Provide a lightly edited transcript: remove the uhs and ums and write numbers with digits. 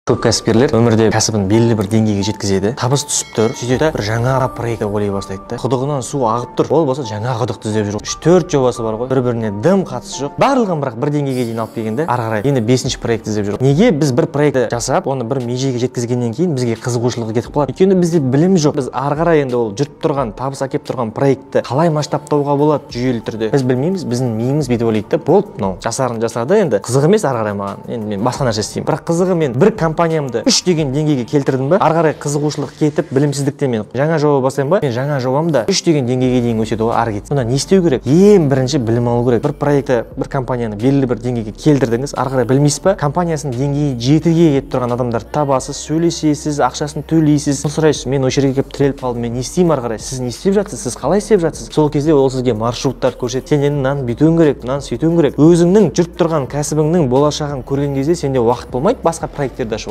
Көп кәсіпкерлер өмірде кәсібін белгілі бір деңгейге жеткізеді, табыс түсіп тұр, сөйтеді да бір жаңа проект ойлай бастайды да. Құдығынан су ағып тұр, ол болса жаңа құдықты іздеп жүр. 3-4 жобасы бар ғой, бір-біріне дым қатысы жоқ, барлығын бірақ бір деңгейге дейін алып келгенде ары қарай енді 5-ші проект іздеп жүр. Неге біз бір проектті жасап, оны бір межеге жеткізгеннен кейін бізге қызығушылығы кетіп қалады? Өйткені бізде білім жоқ. Біз ары қарай енді ол жүріп тұрған, табыс әкеліп тұрған проектті қалай масштабтауға болады жүйелі түрде біз білмейміз. Біздің миымыз бүйтіп ойлайды да, болды, мынау жасарын жасады, енді қызық емес ары қарай маған, енді мен басқа нәрсе істеймін. Бірақ қызығы, мен бір компаниямды 3 деген деңгейге келтірдім ба, ары қарай қызығушылық кетіп, білімсіздіктен мен жаңа жоба бастаймын ба, мен жаңа жобам да 3 деген деңгейге дейін өседі ғой ары кетсе. Сонда не істеу керек? Ең бірінші білім алу керек. Бір проектті, бір компанияны белгілі бір деңгейге келтірдіңіз, ары қарай білмейсіз ба, компаниясының деңгейі 7-ге кетіп тұрған адамдарды табасыз, сөйлесесіз, ақшасын төлейсіз, сұрайсыз, мен осы жерге келіп тіреліп қалдым, мен не істеймін ары қарай, сіз не істеп жатсыз, сіз қалай істеп жатсыз? Сол кезде ол сізге маршруттар көрсетеді, сен енді мынаны бүйтуің керек, мынаны сөйтуің керек. Өзіңнің жүріп тұрған кәсібіңнің болашағын көрген кезде сенде уақыт болмайды басқа проекттерді ашуға.